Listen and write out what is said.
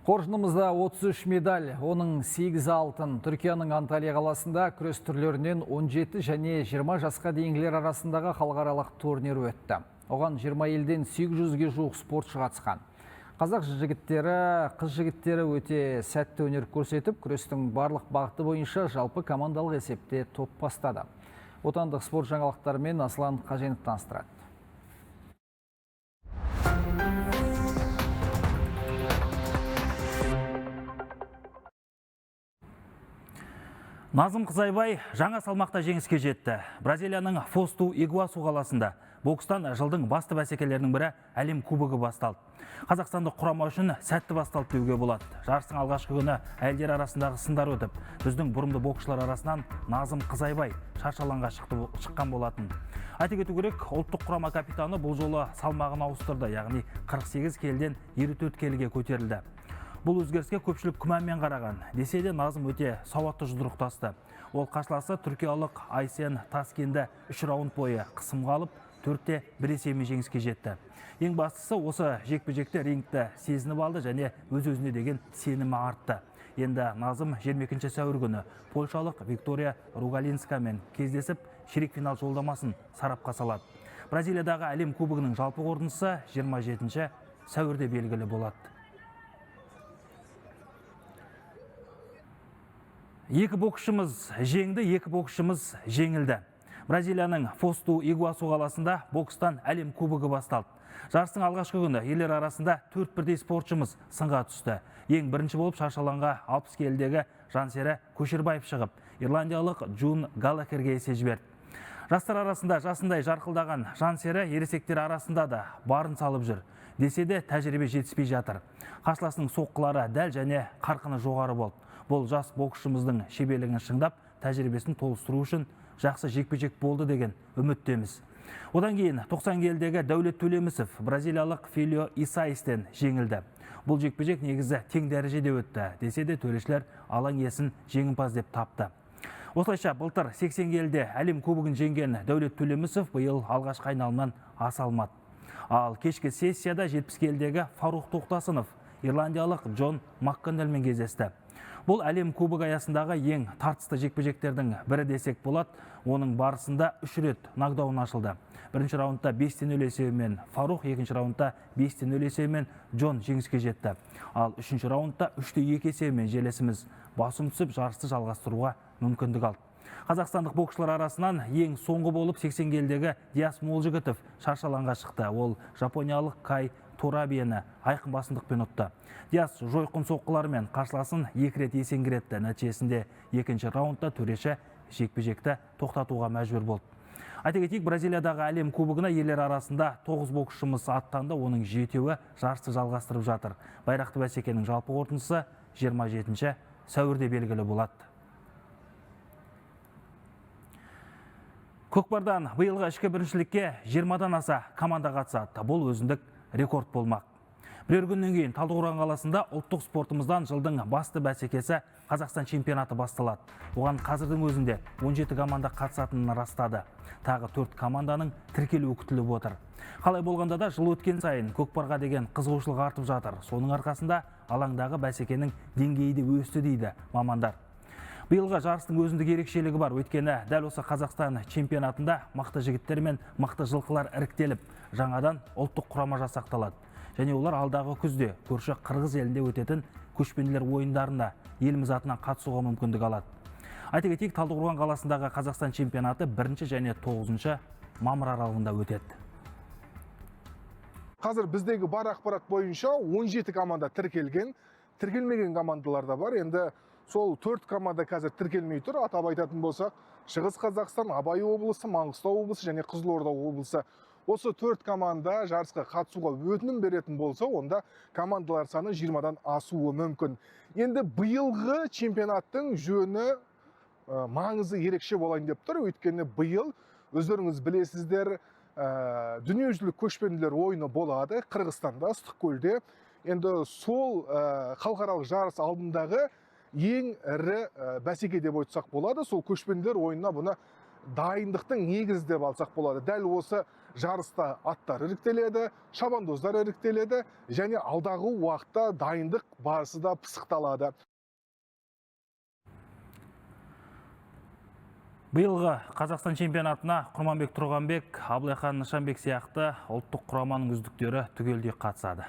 Қоржынымызда 33 медаль, оның 8 алтын. Түркияның Анталия қаласында күрес түрлерінен 17 және 20 жасқа дейінгілер арасындағы халықаралық турнир өтті. Оған 20 елден 800-ге жуық спортшы қатысқан. Қазақ жігіттері, қыз жігіттері өте сәтті өнер көрсетіп, күрестің барлық бағыты бойынша жалпы командалық есепте топ бастады. Отандық спорт жаңалықтарымен Аслан Қаженов таныстырады. Назым Қызайбай жаңа салмақта жеңіске жетті. Бразилияның Фосту Игуасу қаласында бокстан жылдың басты бәсекелерінің бірі әлем кубогы басталды. Қазақстандық құрама үшін сәтті басталды деуге болады. Жарыстың алғашқы күні әйелдер арасындағы сындар өтіп, біздің бұрымды боксшылар арасынан Назым Қызайбай шаршы алаңға шыққан болатын. Айта кету керек, ұлттық құрама капитаны бұл жолы салмағын ауыстырды, яғни 48 келіден 54 келіге көтерілді. Бұл өзгеріске көпшілік күмәнмен қараған. Десе де Назым өте сауатты жұдырықтасты. Ол қарсыласы түркиялық Айсен Таскенді 3 раунд бойы қысымға алып, 4-1 есебімен жеңіске жетті. Ең бастысы осы жекпе-жекте рингті сезініп алды және өз-өзіне деген сенімі артты. Енді Назым 22 сәуір күні польшалық Виктория Ругалинскамен кездесіп, ширек финал жолдамасын сарапқа салады. Бразилиядағы әлем кубогының жалпы қорытындысы 27 сәуірде белгілі болады. Екі боксшымыз жеңді, екі боксшымыз жеңілді. Бразилияның Фосту Игуасу қаласында бокстан әлем кубогы басталды. Жарыстың алғашқы күні ерлер арасында 4 бірдей спортшымыз сынға түсті. Ең бірінші болып шаршы алаңға 60 келідегі Жансері Көшербаев шығып, ирландиялық Джун Галлахерге есе жіберді. Жастар арасында жасындай жарқылдаған Жансері ересектер арасында да барын салып жүр. Десе де тәжірибе жетіспей жатыр. Қарсыласының соққылары дәл және қарқыны жоғары болды. Бұл жас боксшымыздың шеберлігін шыңдап, тәжірибесін толықтыру үшін жақсы жекпе-жек болды деген үміттеміз. Одан кейін 90 келідегі Дәулет Төлемісов бразилиялық Филио Исаистен жеңілді. Бұл жекпе-жек негізі тең дәрежеде өтті. Десе де төрешілер алаң иесін жеңімпаз деп тапты. Осылайша былтыр 80 келіде әлем кубогын жеңген Дәулет Төлемісов биыл алғашқы айналымнан аса алмады. Ал кешкі сессияда 70 келідегі Фарух Тоқтасынов ирландиялық Джон Макконнеллмен кездесті. Бұл әлем кубогы аясындағы ең тартысты жекпе-жектердің бірі десек болады. Оның барысында 3 рет нокдаун ашылды. Бірінші раундта 5-0 есебімен Фарух, екінші раундта 5-0 есебімен Джон жеңіске жетті. Ал үшінші раундта 3-2 есебімен жерлесіміз басым түсіп, жарысты жалғастыруға мүмкіндік алды. Қазақстандық боксшылар арасынан ең соңғы болып 80 келідегі Диас Молжігітов шаршы алаңға шықты. Ол жапониялық Кай Торабиені айқын басымдықпен ұтты. Диас жойқын соққыларымен қарсыласын 2 рет есеңгіретті. Нәтижесінде екінші раундта төреші жекпе-жекті тоқтатуға мәжбүр болды. Айта кетейік, Бразилиядағы әлем кубогына ерлер арасында 9 боксшымыз аттанды, оның 7-еуі жарысты жалғастырып жатыр. Байрақты бәсекенің жалпы қорытындысы 27 сәуірде белгілі болады. Көкпардан биылғы ішкі біріншілікке 20-дан аса команда қатысады. Бұл өзіндік рекорд болмақ. Бірер күннен кейін Талдықорған қаласында ұлттық спортымыздан жылдың басты бәсекесі Қазақстан чемпионаты басталады. Оған қазірдің өзінде 17 команда қатысатынын растады. Тағы 4 команданың тіркелуі күтіліп отыр. Қалай болғанда да жыл өткен сайын көкпарға деген қызығушылық артып жатыр. Соның арқасында алаңдағы бәсекенің деңгейі де өсті дейді мамандар. Биылғы жарыстың өзіндік ерекшелігі бар. Өйткені дәл осы Қазақстан чемпионатында мықты жігіттер мен мықты жылқылар іріктеліп, жаңадан ұлттық құрама жасақталады. Және олар алдағы күзде көрші Қырғыз елінде өтетін көшпенділер ойындарында еліміз атынан қатысуға мүмкіндік алады. Айта кетейік, Талдықорған қаласындағы Қазақстан чемпионаты 1 және 9 мамыр аралығында өтеді. Қазір біздегі бар ақпарат бойынша 17 команда тіркелген, тіркелмеген командалар да бар. Енді сол 4 команда қазір тіркелмей тұр. Атап айтатын болсақ, Шығыс Қазақстан, Абай облысы, Маңғыстау облысы және Қызылорда облысы. Осы 4 команда жарысқа қатысуға өтінім беретін болса, онда командалар саны 20-дан асуы мүмкін. Енді биылғы чемпионаттың жөні маңызы ерекше болайын деп тұр. Өйткені биыл өздеріңіз білесіздер, дүниежүзілік көшпенділер ойыны болады Қырғызстанда, Ыстықкөлде. Енді сол халықаралық жарыс алдындағы ең ірі бәсеке деп айтсақ болады. Сол көшпенділер ойынына бұны дайындықтың негізі деп алсақ болады. Дәл осы Жарыста аттар іріктеледі, шабандоздар іріктеледі және алдағы уақытта дайындық барысы да пысықталады. Биылғы Қазақстан чемпионатына Құрманбек Тұрғанбек, Абылайхан Нышанбек сияқты ұлттық құраманың үздіктері түгелдей қатысады.